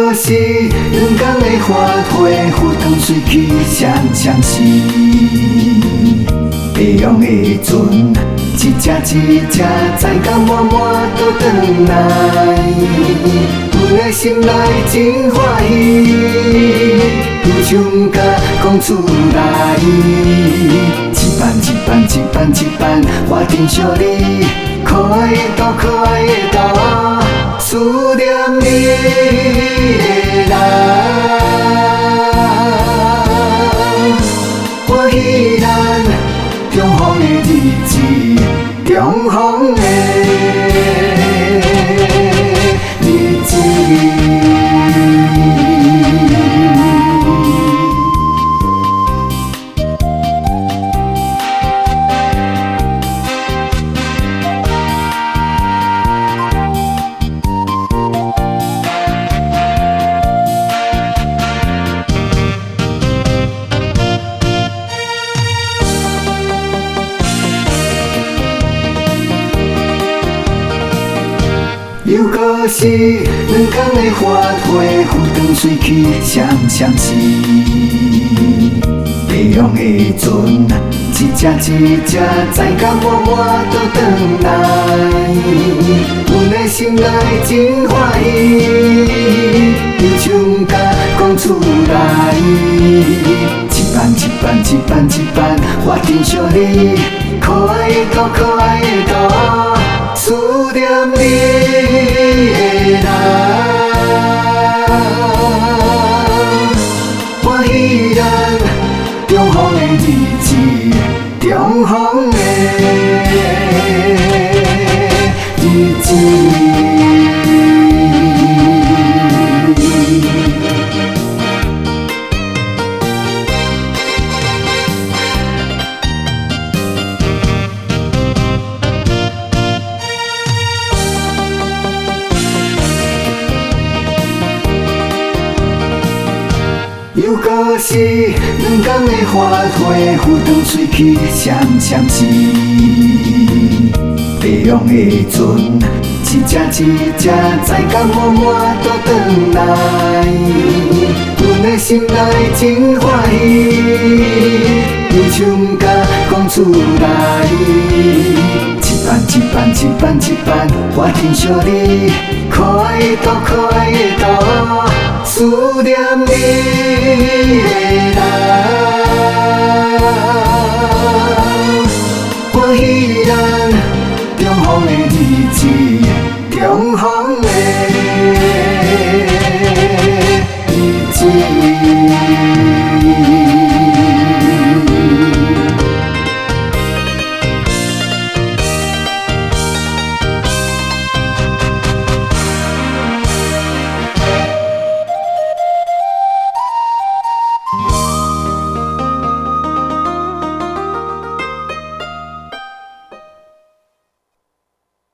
阁是两工的欢会，赴汤水去双双是。白杨的船，一只一只载甲满满倒转来，阮的心内真欢喜，有想甲讲出來。一班一班一班一班，我珍惜你，可愛的豆，可愛的豆，思念你的人，歡喜咱重逢的日子，重逢的日子。又阁是两工的欢会，赴汤水去双双是。白杨的船，一只一只载甲满满倒转来，阮的心内真欢喜，又想甲講出來。一班一班一班一班，我珍惜你，可愛的豆，可愛的豆，思念你的人，歡喜咱重逢的日子，重逢的日子。又阁是兩工的歡會，赴湯水去雙雙是。白楊的船，一隻一隻載甲滿滿倒轉來，阮的心內真歡喜，又想甲講出來。一班一班一班一班，我珍惜你，可愛的豆，可愛的豆，思念你的人，歡喜咱重逢的日子，重逢的